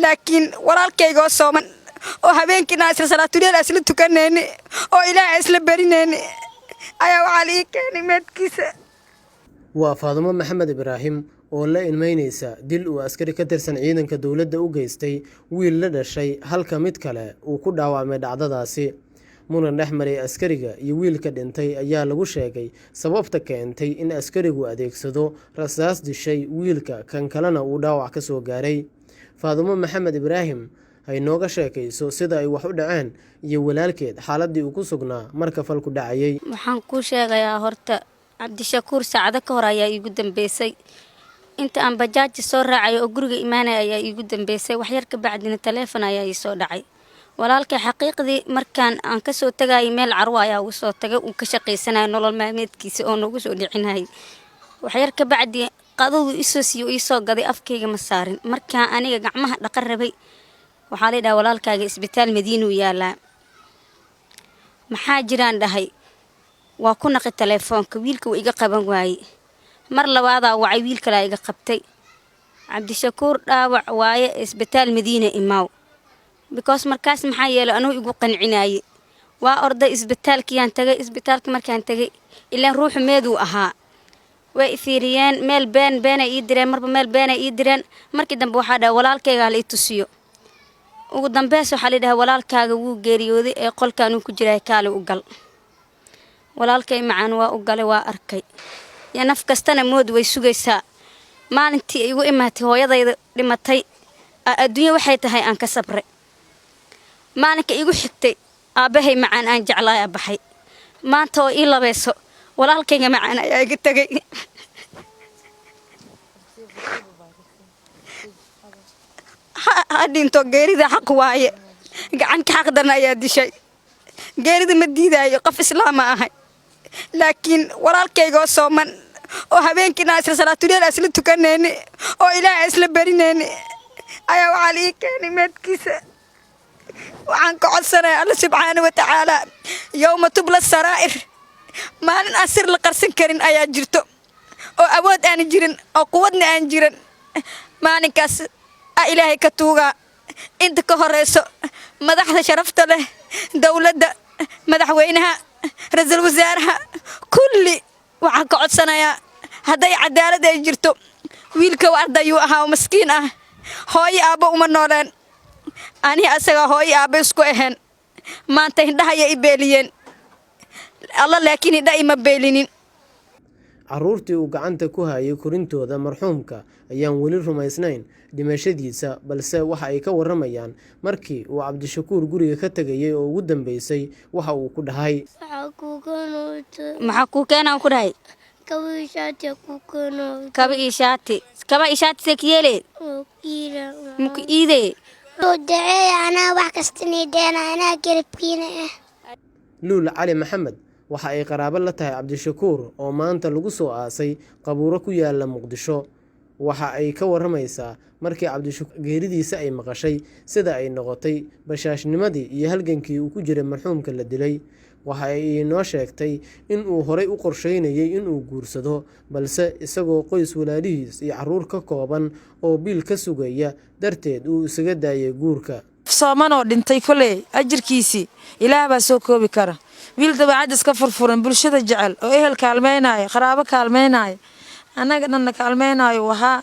Laakiin walaalkaygoo sooman oo habeenkiina isla salaatuleel isla tukanayni oo Ilaahay isla barinayni ayaa waxaa la ii keenay meedkiisa. Waa Faadumo Maxamed Ibraahim oo la ilmeyneysa dil uu askari ka tirsan ciidanka dowladda u geystay wiil la dhashay, halka mid kale uu ku dhaawacmay dhacdadaasi. Muran dhex maray askariga iyo wiilka dhintay ayaa lagu sheegay sababta keentay in askarigu adeegsado rasaas dishay wiilka, kan kalena uu dhaawac ka soo gaaray. Faadumo Maxamed Ibraahim hay nooga sheekayso sida ay wax u dhaceen iyo walaalkeed xaaladii uu ku sugnaa marka falku dhacayay. Waxaan kuu sheegayaa, horta Cabdishakuur saacado ka hor ayaa iigu dambeysay. Inta aan bajaaji soo raacay oo guriga imaanaya ayaa iigu dambeysay. Waxyar ka bacdina taleefon ayaa ii soo dhacay. Walaalkay xaqiiqdii markaan aan kasoo tagayay meel carwo ayaa ugu soo tagay, uu ka shaqaysanaya nolol maalmeedkiisa oo noogu soo dhicinayay. Waxyar ka bacdi qadadu isoo siiyo, iisoo gaday, afkayga ma saarin. Markaan aniga gacmaha dhaqan rabay, waxaa la yidhaha, "Walaalkaaga isbitaal Madiinuu yaalaa." "Maxaa jiraan?" dhahay. Waa ku naqi teleefoonka, wiilka wuu iga qaban waaye. Mar labaadaa wacay, wiil kalaa iga qabtay. "Cabdishakuur dhaawac waaye, isbitaal Madiina imaaw." Because markaas maxaa yeelay anuu igu qancinaye. Waa orday, isbitaalkiyaan tagay. Isbitaalka markaan tagay, ilaan ruuxu meeduu ahaa, way i fiiriyeen. Meel been beenay ii direen, marba meel beenay ii direen. Markii dambe waxaa dhahay, "Walaalkaygaa la ii tusiyo." Ugu dambeys waxaa la dhahay, "Walaalkaaga wuu geeriyooday ee qolkaanuu ku jiray, kaali u gal." Walaalkay macaan waa u galay, waa arkay. Ya naf kastana mood way sugaysaa. Maalintii igu imaatay hooyadayda dhimatay, adduunya waxay tahay aan ka sabray. Maalinka igu xigtay aabbahay macaan aan jeclaaya baxay. Maanta oo ii labayso, walaalkayga macaan ayaa iga tegay. Ha dhinto, geerida xaq waaye. Gacanka xaqdarna ayaa dishay. Geerida ma diidaayo, qof islaama ahay. Laakiin walaalkaygoo sooman oo habeenkiina isla salaatuleel isla tukanayni oo Ilaahay isla barinayni ayaa waxaa la ii keenay meedkiisa. Waxaan ka codsanaya Alla subxaana wa tacaala, yowma tubla saraa'ir, maalin aan sir la qarsan karin ayaa jirto, oo awood aan jirin oo quwadna aan jirin. Maalinkaas a Ilaahay ka tuugaa. Inta ka horeyso, madaxda sharafta leh, dowladda, madaxweynaha, ra-iisul wasaaraha, kulli waxaan ka codsanayaa, hadday cadaalad ay jirto, wiilka ardayuu ahaa oo maskiin ah, hooyo aabbo uma nooleen. Ani asagaa hooyo aabbo isku ahayn. Maanta hindhahaya i beeliyeen Alla, laakiin hindha ima beelinin. Carruurtii uu gacanta ku hayay korintooda marxuumka ayaan weli rumaysnayn dhimashadiisa, balse waxa ay ka waramayaan markii uu Cabdishakuur guriga ka tegayay oo ugu dambeysay waxa uu ku dhahay. "Maxaa kuu keenaan?" ku dhahay. Kaba iyo shaati, kaba iyo shaati. See ka yeele muku iide? Duceeya, anaa wax kasta niideena, anaa garabkiina ah. Luul Cali Maxamed waxa ay qaraabo la tahay Cabdishakuur oo maanta lagu soo aasay qabuuro ku yaala Muqdisho. Waxa ay ka waramaysaa markii Cabdishakuur geeridiisa ay maqashay sida ay noqotay, bashaashnimadii iyo halgankii uu ku jiray marxuumka la dilay. Waxa ay inoo sheegtay in uu horay u qorsheynayay inuu guursado, balse isagoo qoys walaalihiis iyo carruur ka kooban oo biil ka sugaya darteed uu isaga daayay guurka. Soomanoo dhintay, koley ajirkiisii Ilaah baa soo koobi kara. Wiil dabeecad iska furfuran, bulshada jecel, oo ehel kaalmeynaayo, qaraabo kaalmeynaayo, annaga dhanna kaalmeynaayo uu ahaa.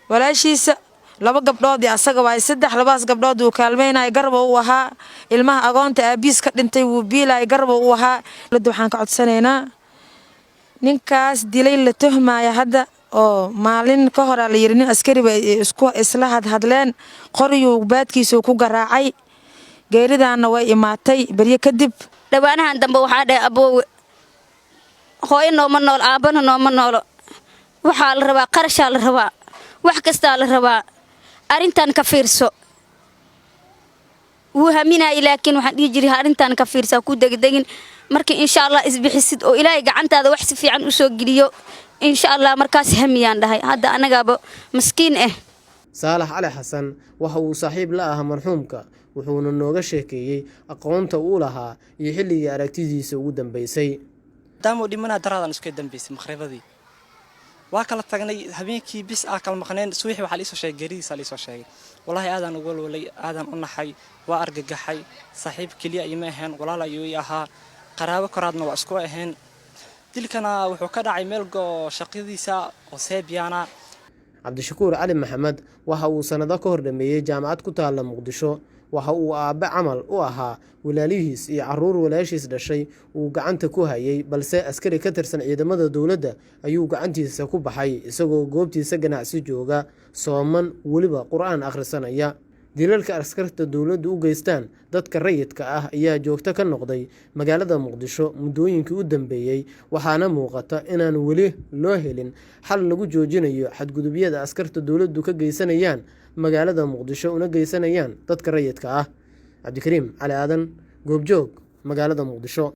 Walaashiisa laba gabdhood iyo asaga waay saddex. Labadaas gabdhood wuu kaalmeynaayo, garba uu ahaa. Ilmaha agoonta aabiis ka dhintay wuu biilayo, garba uu ahaa. Dowladda waxaan ka codsanaynaa ninkaas dilay la tuhmaya hadda, oo maalin ka horaa la yiri nin askari bay isku isla hadhadleen, qoriyuu baadkiisuu ku garaacay, geeridaana way imaatay beryo kadib. Dhawaanahan dambe waxaa dhahay, "Aboowe, hooyo nooma noolo, aabbana nooma noolo. Waxaa la rabaa qarashaa la rabaa, wax kastaa la rabaa, arrintan ka fiirso." Wuu haminaayay, laakiin waxaan dhihi jiray, "Arrintan ka fiirsa, ku degdegin. Marka insha Allah isbixisid oo Ilaahay gacantaada wax si fiican u soo geliyo, insha Allah markaas hamiyaan," dhahay. Hadda annagaaba maskiin ah. Saalax Cali Xasan waxa uu saaxiib la ahaa marxuumka, wuxuuna nooga sheekeeyey aqoonta uu lahaa iyo xilligii aragtidiisa ugu dambeysay. Maadaama uu dhimanaa, daraadan iska dambeysay maqribadii. Waa kala tagnay habeenkii bis ah, kala maqneen. Subaxii waxaa liisoo sheegay geeridiisa liisoo sheegay. Wallaahi aadaan ugu walwalay, aadaan u naxay, waa argagaxay. Saaxiib keliya ima ahayn, walaal ayuu ii ahaa, qaraabo koraadna waa isku ahayn. Dilkana wuxuu ka dhacay meel shaqadiisa oo Sebiana. Cabdishakuur Cali Maxamed waxa uu sannado ka hor dhameeyey jaamacad ku taalla Muqdisho. Waxa uu aabbe camal u ahaa walaalihiis iyo caruur walaashiis dhashay uu gacanta ku hayay, balse askari ka tirsan ciidamada dowladda ayuu gacantiisa ku baxay isagoo goobtiisa ganacsi jooga, sooman, weliba Qur-aan akhrisanaya. Dilalka askarta dowladdu u geystaan dadka rayidka ah ayaa joogto ka noqday magaalada Muqdisho muddooyinkii u dambeeyey, waxaana muuqata inaan weli loo helin xal lagu joojinayo xadgudubyada askarta dowladdu ka geysanayaan magaalada Muqdisho una geysanayaan dadka rayidka ah. Cabdikariim Cali Aadan, Goobjoog, magaalada Muqdisho.